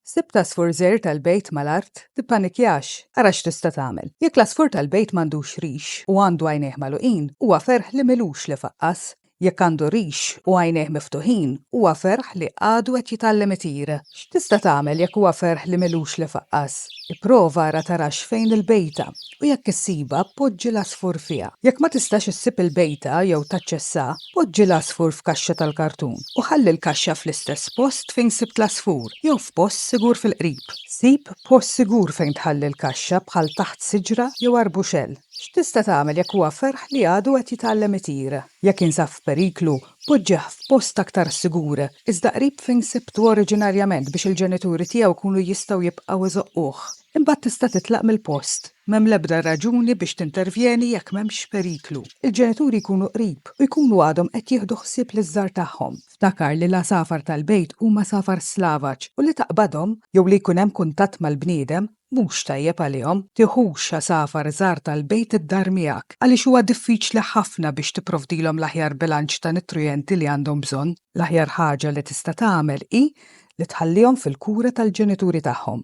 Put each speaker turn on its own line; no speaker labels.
Sibt għasfur żgħir tal-bejt mal-art? Tippanikjax! Ara x'tista' tagħmel. Jekk l-għasfur tal-bejt m'għandux rix u għandu għajnejh magħluqin, huwa ferħ li m'ilux li faqqas. Jekk għandu rix u għajnejh miftuħin, huwa ferħ li għadu qed jitgħallem itir. X'tista' tagħmel jekk huwa ferħ li m'ilux li faqqas? Ipprova ara tarax fejn il-bejta u jekk issibha poġġi l-għasfur fiha. Jekk ma tistax issib il-bejta jew taċċessha, Poġġi l-għasfur f'kaxxa tal-kartun u ħalli l-kaxxa fl-istess post fejn sibt l-għasfur jew f'post sigur fil-qrib. Sib post sigur fejn tħalli l-kaxxa bħal taħt siġra jew arbuxell. X'tista' tagħmel jekk huwa ferħ li għadu qed jitgħallem itir? Jekk jinsab f'periklu, poġġih f'post aktar sigur, iżda qrib fejn sibtu oriġinarjament biex il-ġenituri tiegħu jkunu jistgħu jibqgħu iżoqquh. Imbagħad tista' titlaq mill-post. M'hemm l-ebda raġuni biex tintervjeni jekk m'hemmx periklu. Il-ġenituri jkunu qrib u jkunu għadhom qed jieħdu ħsieb liż-żgħar tagħhom. Ftakar li l-għasafar tal-bejt huma għasafar slavaġ u li taqbadhom jew li jkun hemm kuntatt mal-bniedem mhux tajjeb għalihom. Tiħux għasafar żgħar tal-bejt id-dar miegħek għaliex huwa diffiċli ħafna biex tipprovdilhom l-aħjar bilanċ ta' nitrijenti li għandhom bżonn. L-aħjar ħaġa li tista' tagħmel hi li tħallihom fil-kura tal-ġenituri tagħhom.